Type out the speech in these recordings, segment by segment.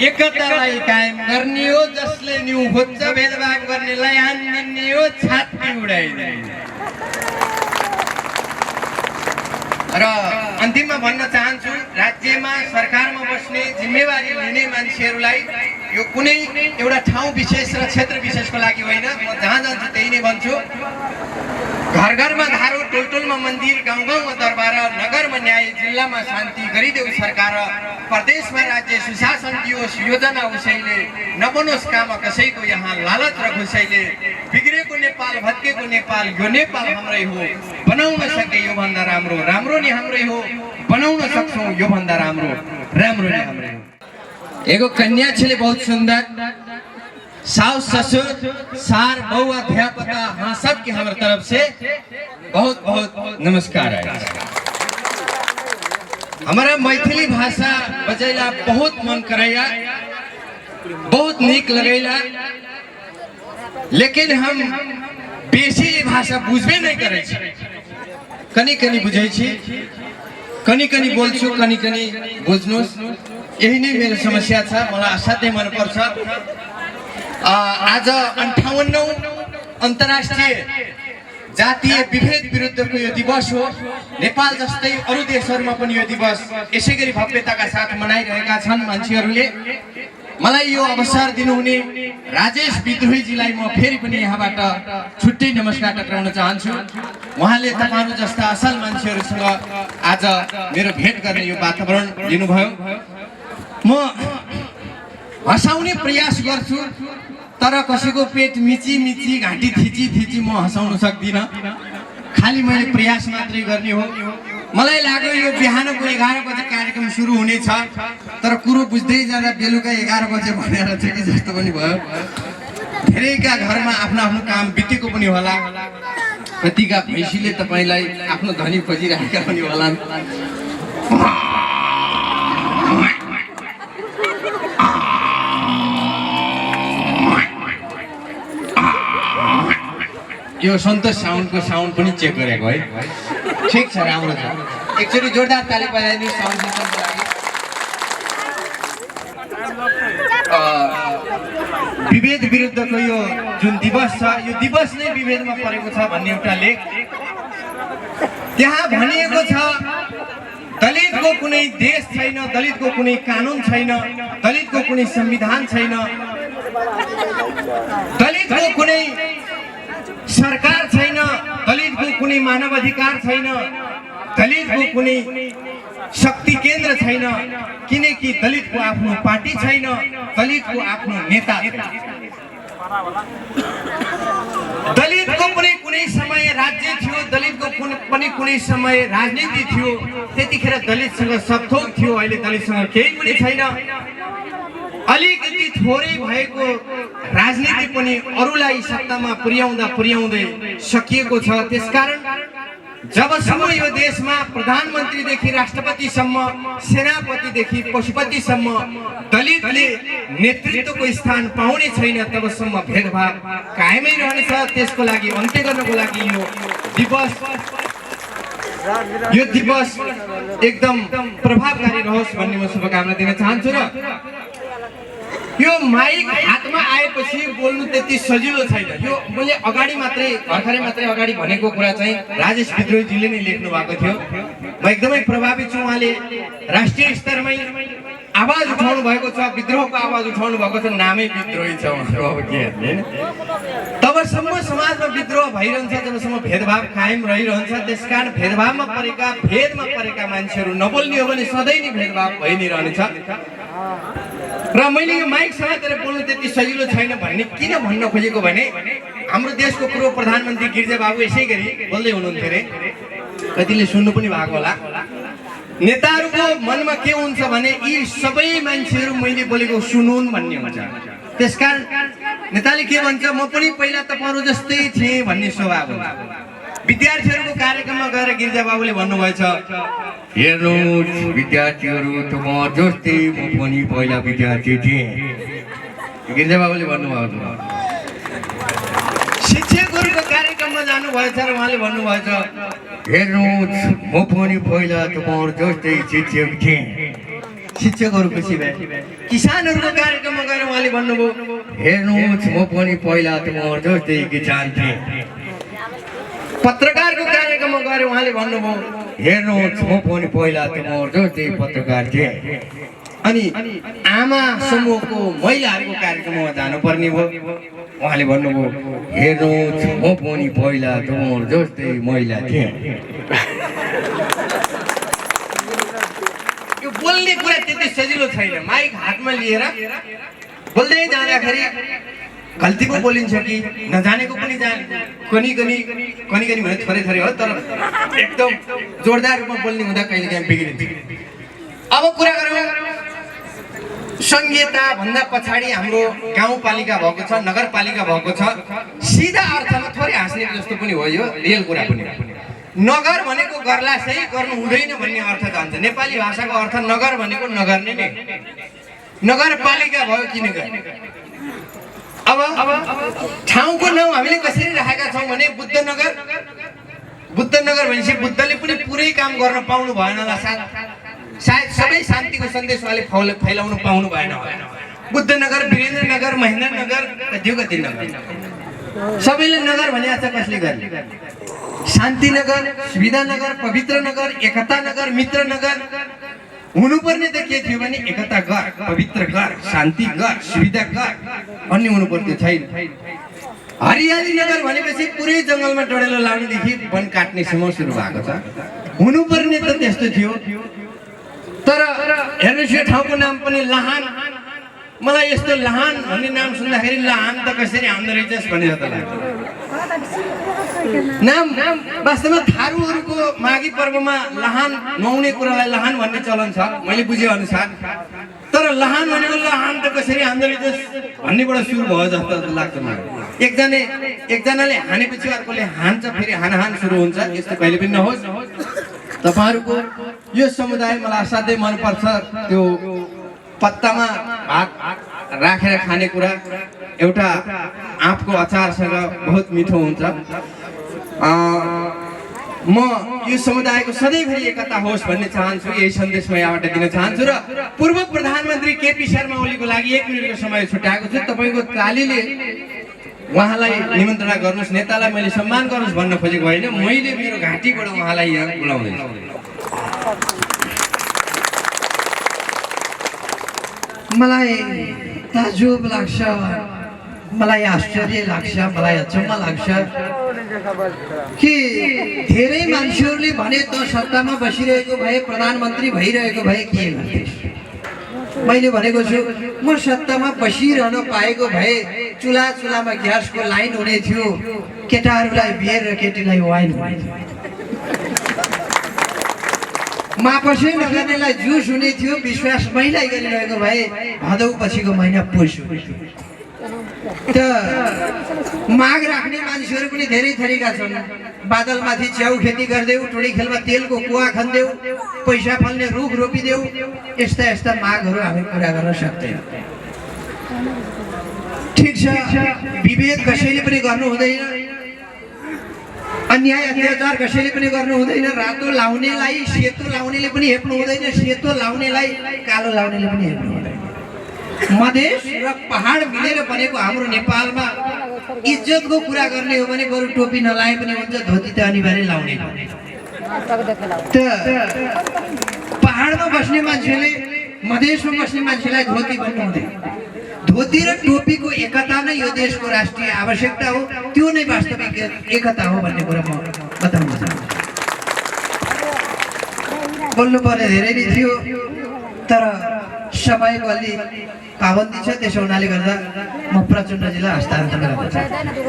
एकतालाई कायम गर्ने हो, जसले न्यू खोज्छ भेदभाव गर्नेलाई हान्ने हो, छाती उडाइदिने। र अन्तिममा भन्न चाहन्छु, राज्यमा सरकारमा बस्ने जिम्मेवारी लिने मान्छेहरूलाई यो कुनै एउटा ठाउँ विशेष र क्षेत्र विशेषको लागि होइन, म जहाँ जान्छु त्यही नै भन्छु। घर घरमा धारो, टोल टोलमा मन्दिर, गाउँ गाउँमा दरबार, नगरमा न्याय, जिल्लामा शान्ति गरिदेऊ सरकार, प्रदेशमा राज्य सुशासन दियोस् योजना उसैले, नबनोस् काम कसैको यहाँ लालच र घुसैले। बिग्रेको नेपाल, भत्केको नेपाल, यो नेपाल हाम्रै हो, बनाउन सके यो भन्दा राम्रो, राम्रो नै हाम्रै हो, बनाउन सक्छौँ यो भन्दा राम्रो, राम्रो नै हाम्रै हो। एगो कन्या छले बहुत सुंदर, सास ससुर सार बहु अध्यापक हाँ सबके हमारे तरफ से बहुत बहुत नमस्कार है। हमारा मैथिली भाषा बजैला बहुत मन करैया, बहुत नीक लगैला, लेकिन हम बेसी भाषा बुझबे नहीं करे छी। कनी कनी बुझै छी, कनी कनी बोल्छु, कनी कनी बुझ्नुस्, यही नै मेरो समस्या छ। मलाई असाध्यै मन पर्छ। आज 58औं अन्तर्राष्ट्रिय जातीय विभेद विरुद्धको यो दिवस हो। नेपाल जस्तै अरू देशहरूमा पनि यो दिवस यसै गरी भव्यताका साथ मनाइरहेका छन् मान्छेहरूले। मलाई यो अवसर दिनुहुने राजेश विद्रोहीजीलाई म फेरि पनि यहाँबाट छुट्टै नमस्कार टक्राउन चाहन्छु। उहाँले तपाईहरु जस्ता असल मान्छेहरूसँग आज मेरो भेट गर्ने यो वातावरण दिनुभयो। म हँसाउने प्रयास गर्छु, तर कसैको पेट मिची मिची घाँटी थिची थिची म हँसाउन सक्दिनँ। खाली मैले प्रयास मात्रै गर्ने हो। मलाई लाग्यो यो बिहानको 11 बजे कार्यक्रम सुरु हुनेछ, तर कुरो बुझ्दै जाँदा बेलुका 11 बजे भनेर चाहिँ कि जस्तो पनि भयो। धेरैका घरमा आफ्नो आफ्नो काम बितेको पनि होला, कतिका भैँसीले तपाईलाई आफ्नो धनी खोजिरहेका पनि होलान्। यो सन्तोष साउन्डको साउन्ड पनि चेक गरेको है, ठिक छ, राम्रो छ। एकचोटि जोरदार ताली बजाइदिनु साउन्ड सिस्टमको लागि। विभेद विरुद्धको यो जुन दिवस छ, यो दिवस नै विभेदमा परेको छ भन्ने एउटा लेख त्यहाँ भनिएको छ। दलितको कुनै देश छैन, दलितको कुनै कानुन छैन, दलितको कुनै संविधान छैन, दलितको कुनै सरकार छैन, दलितको कुनै मानव अधिकार छैन, दलितको कुनै शक्ति केन्द्र छैन, किनकि दलितको आफ्नो पार्टी छैन, दलितको आफ्नो नेता छैन। दलितको पनि कुनै समय राज्य थियो, दलितको पनि कुनै समय राजनीति थियो। त्यतिखेर दलितसँग सबथोक थियो, अहिले दलितसँग केही पनि छैन। अलिकति थोरै भएको राजनीति पनि अरूलाई सत्तामा पुर्याउँदै सकिएको छ। त्यसकारण जबसम्म यो देशमा प्रधानमन्त्रीदेखि राष्ट्रपतिसम्म, सेनापतिदेखि पशुपतिसम्म दलितले नेतृत्वको स्थान पाउने छैन, तबसम्म भेदभाव कायमै रहनेछ। त्यसको लागि अन्त्य गर्नको लागि यो दिवस एकदम प्रभावकारी रहोस् भन्ने म शुभकामना दिन चाहन्छु। र यो माइक हातमा आएपछि बोल्नु त्यति सजिलो छैन। यो मैले अगाडि मात्रै भर्खरै मात्रै अगाडि भनेको कुरा चाहिँ राजेश विद्रोहीजीले नै लेख्नु भएको थियो। म एकदमै प्रभावित छु। उहाँले राष्ट्रिय स्तरमै आवाज उठाउनु भएको छ, विद्रोहको आवाज उठाउनु भएको छ। नामै विद्रोही छ उहाँको, अब के हेर्ने। तबसम्म समाजमा विद्रोह भइरहन्छ जबसम्म भेदभाव कायम रहिरहन्छ। त्यसकारण भेदमा परेका मान्छेहरू नबोल्ने हो भने सधैँ नै भेदभाव भइ नै रहनेछ। र मैले यो माइक समातेर बोल्नु त्यति सजिलो छैन भन्ने किन भन्न खोजेको भने हाम्रो देशको पूर्व प्रधानमन्त्री गिरिजाबाबु यसै गरी बोल्दै हुनुहुन्थ्यो रे, कतिले सुन्नु पनि भएको होला। नेताहरूको मनमा के हुन्छ भने यी सबै मान्छेहरू मैले बोलेको सुनुन् भन्ने हुन्छ। त्यसकारण नेताले के भन्छ, म पनि पहिला तपाईहरु जस्तै थिएँ भन्ने स्वभाव हुन्छ। विद्यार्थीहरूको कार्यक्रममा गएर गिरिजाबाबुले भन्नुभएछ, हेर्नुहोस् विद्यार्थीहरू, तपाईहरु जस्तै म पनि पहिला विद्यार्थी थिएँ। गिरिजाबाबुले भन्नुभएको छ। शिक्षकहरूको कार्यक्रममा जानुभएछ र उहाँले भन्नुभएछ, हेर्नुहोस् म पनि पहिला तपाईहरु जस्तै शिक्षक थिएँ। शिक्षकहरू खुसी भए किसानहरूको कार्यक्रममा गएर उहाँले भन्नुभयो हेर्नुहोस् म पनि पहिला तुमहरु जस्तै किसान थिएँ पत्रकारको कार्यक्रममा गएर उहाँले भन्नुभयो हेर्नुहोस् म पनि पहिला तुमहरु जस्तै पत्रकार थिएँ अनि आमा समूहको महिलाहरूको कार्यक्रममा जानुपर्ने भयो उहाँले भन्नुभयो हेर्नुहोस् म पनि पहिला तुमहरु जस्तै महिला थिएँ यो बोल्ने कुरा त्यति सजिलो छैन माइक हातमा लिएर बोल्दै जाँदाखेरि गल्ती पो बोलिन्छ कि नजानेको पनि कनी भने थोरै थोरै हो तर एकदम जोरदार रूपमा बोल्ने हुँदा कहिलेकाहीँ बिग्रिन्छ अब कुरा गरौँ संहिता भन्दा पछाडि हाम्रो गाउँपालिका भएको छ नगरपालिका भएको छ सिधा अर्थमा थोरै हाँस्ने जस्तो पनि हो यो रियल कुरा पनि नगर भनेको गर्ला सही गर्नु हुँदैन भन्ने अर्थ जान्छ नेपाली भाषाको अर्थ नगर भनेको नगर्ने नै नगरपालिका भयो किन गर्ने अब ठाउँको नाउँ हामीले कसरी राखेका छौं भने बुद्धनगर भनेपछि बुद्धले पनि पुरै काम गर्न पाउनु भएन होला सायद सबै शान्तिको सन्देश उहाँले फैलाउन पाउनु भएन बुद्धनगर वीरेन्द्रनगर महेन्द्रनगर कति नगर सबैले नगर भने आज कसले गर्ने शान्तिनगर सुविधानगर पवित्र नगर एकता नगर मित्र नगर हुनुपर्ने त के थियो भने एकता घर पवित्र घर शान्ति घर सुविधा घर भन्ने हुनुपर्ने छैन हरियाली नगर भनेपछि पुरै जंगलमा डडेलो लाउनेदेखि वन काट्नेसम्म सुरु भएको छ हुनुपर्ने त त्यस्तो थियो तर हेर्नुहोस् यो ठाउँको नाम पनि लाहान मलाई यस्तो लाहान भन्ने नाम सुन्दाखेरि लाहान त कसरी आउँदो रहेछ भन्ने जस्तो लाग्छ नाम वास्तवमा थारूहरूको माघी पर्वमा लाहान नुहाउने कुरालाई लाहान भन्ने चलन छ मैले बुझे अनुसार तर लाहान भनेको लाहान त कसरी आउँदो रहेछ भन्नेबाट सुरु भयो जस्तो लाग्छ मलाई एकजनाले हानेपछि अर्कोले हान्छ फेरि हानाहान सुरु हुन्छ यस्तो कहिले पनि नहोस् तपाईहरुको यो समुदाय मलाई असाध्यै मन पर्छ त्यो पत्तामा भात राखेर खाने कुरा एउटा आँपको अचारसँग बहुत मिठो हुन्छ म यो समुदायको सधैँभरि एकता होस् भन्ने चाहन्छु यही सन्देश म यहाँबाट दिन चाहन्छु र पूर्व प्रधानमन्त्री केपी शर्मा ओलीको लागि 1 मिनेटको समय छुट्याएको छु तपाईको तालीले उहाँलाई निमन्त्रणा गर्नुस् नेतालाई मैले सम्मान गर्नुस् भन्न खोजेको होइन मैले मेरो घाँटीबाट उहाँलाई यहाँ बोलाउँदै छु मलाई ताजुब लाग्छ मलाई आश्चर्य लाग्छ मलाई अचम्म लाग्छ कि धेरै मान्छेहरूले भने त सत्तामा बसिरहेको भए प्रधानमन्त्री भइरहेको भए के गर्थे मैले भनेको छु म सत्तामा बसिरहन पाएको भए चुलामा ग्यासको लाइन हुने थियो केटाहरूलाई बियर र केटीलाई वाइन हुने थियो मापसै नगर्नेलाई जुस हुने थियो विश्वास महिला गरिरहेको भए भदौ पछिको महिना पुष त माग राख्ने मान्छेहरू पनि धेरै थरीका छन् बादलमाथि च्याउ खेती गर्देऊ टोडी खेलमा तेलको कुवा खन्देऊ पैसा फल्ने रुख रोपिदेऊ यस्ता मागहरू हामी पूरा गर्न सक्दैन ठीक छ विभेद कसैले पनि गर्नु हुँदैन अन्याय अत्याचार कसैले पनि गर्नु हुँदैन रातो लाउनेलाई सेतो लाउनेले पनि हेप्नु हुँदैन सेतो लाउनेलाई कालो लाउनेले पनि हेप्नु हुँदैन मधेस र पहाड मिलेर बनेको हाम्रो नेपालमा इज्जतको कुरा गर्ने हो भने बरु टोपी नलाए पनि हुन्छ धोती त अनिवार्य लाउने त पहाडमा बस्ने मान्छेले मधेसमा बस्ने मान्छेलाई धोती भन्नु हुँदैन धोती र टोपीको एकता नै यो देशको राष्ट्रिय आवश्यकता हो त्यो नै वास्तविक एकता हो भन्ने कुरा म बताउन चाहन्छु बोल्नु पर्ने धेरै नै थियो तर समयको अलि पाबन्दी छ त्यसो हुनाले गर्दा म प्रचण्डजीलाई हस्तान्तरण गर्न चाहन्छु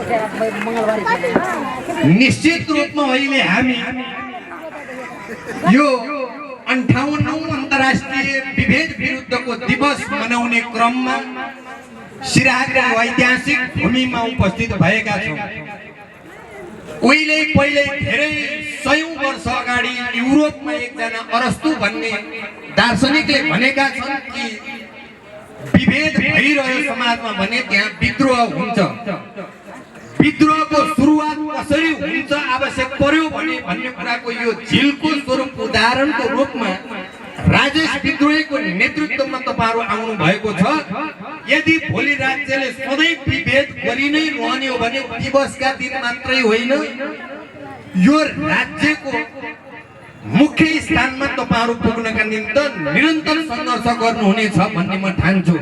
निश्चित रूपमा अहिले हामी यो 58औं अन्तर्राष्ट्रिय विभेद विरुद्धको दिवस मनाउने क्रममा सिराहाको ऐतिहासिक भूमिमा उपस्थित भएका छौं पहिले धेरै सयौं वर्ष अगाडि युरोपमा एकजना अरस्तु भन्ने दार्शनिकले भनेका छन् कि विभेद भइरह्यो समाजमा भने त्यहाँ विद्रोह हुन्छ विद्रोहको सुरुवात कसरी हुन्छ आवश्यक पर्यो भन्ने कुराको यो झिलको स्वरूप उदाहरणको रूपमा राजेश विद्रोहीको नेतृत्वमा तपाईहरु आउनु भएको छ। यदि भोलि राज्यले सधैँ विभेद गरि नै रहने हो भने दिवसका दिन मात्रै होइन, यो राज्यको मुख्य स्थानमा तपाईहरु पुग्नका निम्ति निरन्तर सङ्घर्ष गर्नुहुनेछ भन्ने म ठान्छु।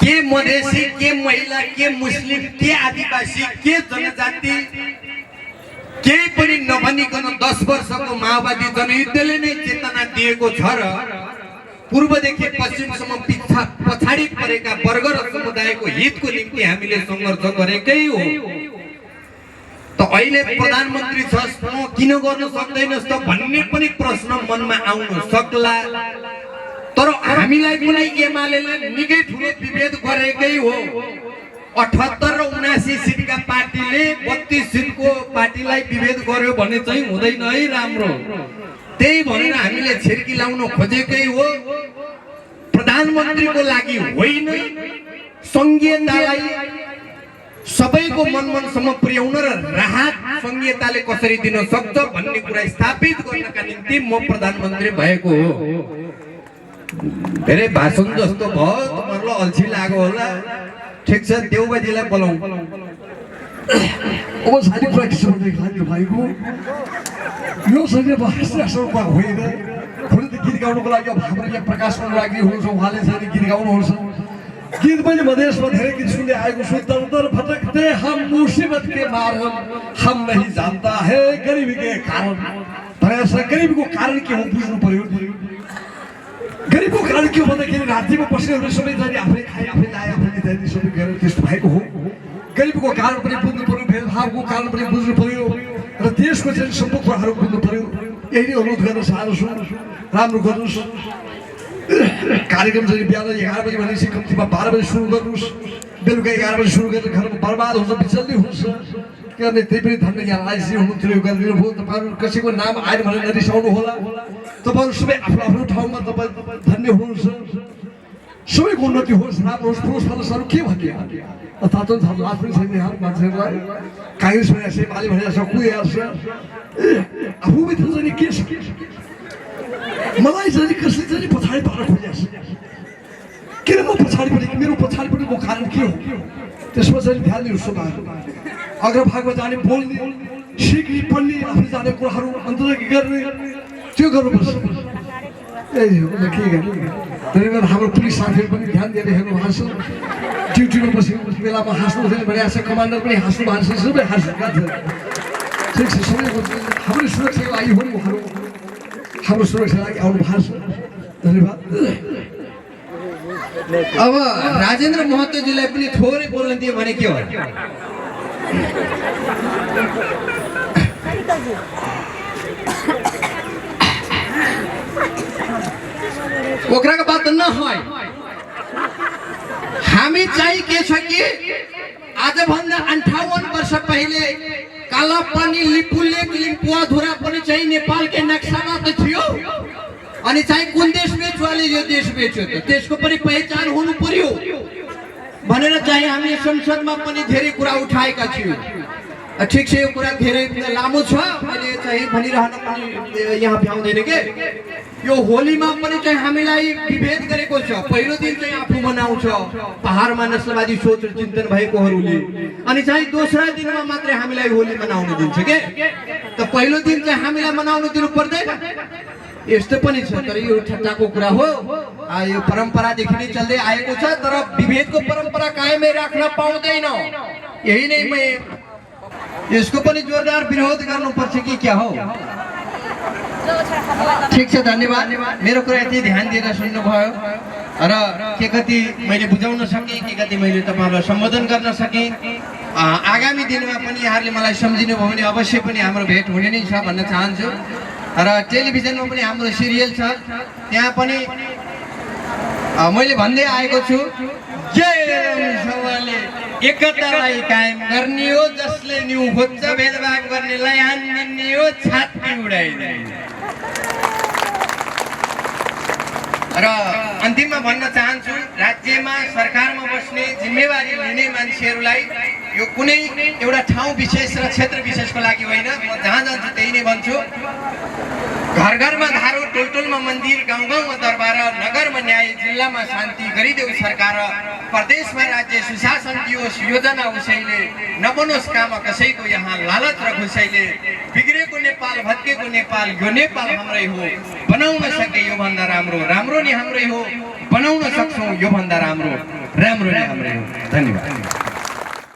के मधेसी, के महिला, के मुस्लिम, के आदिवासी, के जनजाति केही पनि नभनिकन 10 वर्षको माओवादी जनयुद्धले नै चेतना दिएको छ र पूर्वदेखि पश्चिमसम्म पछाडि परेका वर्ग र समुदायको हितको निम्ति हामीले सङ्घर्ष गरेकै हो। त अहिले प्रधानमन्त्री छस् म किन गर्न सक्दैनस् त भन्ने पनि प्रश्न मनमा आउन सक्ला। तर हामीलाई पनि एमालेले निकै ठुलो विभेद गरेकै हो। 78 र 79 सिटका पार्टीले 32 सिटको पार्टीलाई विभेद गर्यो भने चाहिँ हुँदैन है राम्रो। त्यही भनेर हामीले छिर्की लाउन खोजेकै हो। प्रधानमन्त्रीको लागि होइन, संघीयतालाई सबैको मनसम्म पुर्याउन र राहत संघीयताले कसरी दिन सक्छ भन्ने कुरा स्थापित गर्नका निम्ति म प्रधानमन्त्री भएको हो। धेरै भाषण जस्तो भयो, तपाईहरुलाई अल्छी लाग्यो होला। ठीक छ, देउबाजीलाई बोलाऊ। अब सारी कुरा के छ भने खाली भाइको यो सबै भाषा स्वरूपमा होइन, खुले त गीत गाउनको लागि अब हाम्रो यहाँ प्रकाशको लागि हुनुहुन्छ, उहाँले चाहिँ गीत गाउनुहुन्छ। गीत पनि मधेसमा धेरै गीत सुन्दै आएको छु। दर भटकते हम मुसीबत के मारन, हम नहीं जानता है गरीबी के कारण। भनेर गरीबीको कारण के हो बुझ्नु पर्यो। गरीबको कारण के हो भन्दाखेरि राज्यमा बस्नेहरू सबैजना आफै खाए, आफै लाए, आफैले जाने सबै गरेर त्यस्तो भएको हो। गरीबको कारण पनि बुझ्नु पर्यो, भेदभावको कारण पनि बुझ्नु पर्यो र देशको चाहिँ सम्पूर्ण कुराहरू बुझ्नु पर्यो। यही नै अनुरोध गर्न चाहन्छु, राम्रो गर्नुहोस्। कार्यक्रम चाहिँ बिहान 11 बजी भनेपछि कम्तीमा 12 बजी सुरु गर्नुहोस्। बेलुका 11 बजी सुरु गरेर घरमा बर्बाद हुन्छ, बिचल्ली हुन्छ। किनभने त्यही पनि धन्य यहाँ आइसी हुनुहुन्थ्यो, यो गरिदिनु भयो। तपाईँहरू कसैको नाम आयो भनेर नरिसाउनु होला। तपाईँहरू सबै आफ्नो आफ्नो ठाउँमा तपाईँ धन्य हुनुहुन्छ। सबैको उन्नति होस्, राम्रो होस्। पुरुष मानिसहरू के भन्ने तातो लाज पनि छैन यहाँ मान्छेहरूलाई। काङ्ग्रेस भनेको छ, एमाले भनेको छ, को हेर्छ आफू पनि थाहा छैन के छ। मलाई चाहिँ कसले चाहिँ पछाडि पार्न खोजेको छ। किन म पछाडि परेँ, मेरो पछाडि परेको कारण के हो, त्यसमा चाहिँ ध्यान दिनुहोस्। तपाईँहरू अग्रभागमा जाने, बोल्ने, सिक्ने, पढ्ने, आफूले जाने कुराहरू अन्तर्गत गर्ने, त्यो गर्नुपर्छ। ए के गर्ने त्यही भएर हाम्रो पुलिस साथीहरू पनि ध्यान दिएर हेर्नु भएको छ। ड्युटीमा बसेको बेलामा हाँस्नु हुँदैन भनेको छ, कमान्डर पनि हाँस्नु भएको छ, सबै हाँस्नु भएको छ। ठिक छ, सबैको हाम्रो सुरक्षाको लागि हो नि, उहाँहरू हाम्रो सुरक्षाको लागि आउनु भएको छ। धन्यवाद। अब राजेन्द्र महतोजीलाई पनि थोरै बोल्न दियो भने के हो? ओकराको बात न है। हामी चाहिँ के छ कि आजभन्दा 58 वर्ष पहिले कालापानी, लिपुलेक, लिम्पुवाधुरा पनि चाहिँ नेपालकै नक्सामा त थियो। अनि चाहिँ कुन देश बेचुवाले यो देश बेच्यो त त्यसको पनि पहिचान हुनु पर्यो भनेर चाहिँ हामीले संसदमा पनि धेरै कुरा उठाएका थियौँ। ठिक छ, यो कुरा धेरै लामो छ, मैले चाहिँ भनिरहन पनि यहाँ भ्याउँदैन के। यो होलीमा पनि चाहिँ हामीलाई विभेद गरेको छ। पहिलो दिन चाहिँ आफू मनाउँछ पहाडमा नस्लवादी सोच र चिन्तन भएकोहरूले, अनि चाहिँ दोस्रा दिनमा मात्रै हामीलाई होली मनाउन दिन्छ के। त पहिलो दिन चाहिँ हामीलाई मनाउन दिनु पर्दैन, यस्तो पनि छ। तर यो ठट्टाको कुरा हो, यो परम्परादेखि नै चल्दै आएको छ। तर विभेदको परम्परा कायमै राख्न पाउँदैन। यही नै म यसको पनि जोरदार विरोध गर्नुपर्छ कि क्या हो? ठिक छ, धन्यवाद। मेरो कुरा यति ध्यान दिएर सुन्नुभयो र के कति मैले बुझाउन सकेँ, के कति मैले तपाईँहरूलाई सम्बोधन गर्न सकेँ। आगामी दिनमा पनि यहाँहरूले मलाई सम्झिनु भयो भने अवश्य पनि हाम्रो भेट हुने नै छ भन्न चाहन्छु। र टेलिभिजनमा पनि हाम्रो सिरियल छ, त्यहाँ पनि मैले भन्दै आएको छु, एकतालाई कायम गर्ने हो, जसले न्यु खोज्छ भेदभाव गर्नेलाई हान्दिने हो, छाती उडाइदिने। र अन्तिममा भन्न चाहन्छु, राज्यमा सरकारमा बस्ने जिम्मेवारी लिने मान्छेहरूलाई यो कुनै एउटा ठाउँ विशेष र क्षेत्र विशेषको लागि होइन, म जहाँ जान्छु त्यही नै भन्छु। घर घरमा धारो, टोल टोलमा मन्दिर, गाउँ गाउँमा दरबार, नगरमा न्याय, जिल्लामा शान्ति गरिदेऊ सरकार, प्रदेशमा राज्य सुशासन दियोस् योजना उसैले, नबनोस् काम कसैको यहाँ लालच र घुसैले, बिग्रेको नेपाल भत्केको नेपाल यो नेपाल हाम्रै हो, बनाउन सके यो भन्दा राम्रो, राम्रो नि हाम्रै हो, बनाउन सक्छौँ यो भन्दा राम्रो, राम्रो नि हाम्रै हो। धन्यवाद।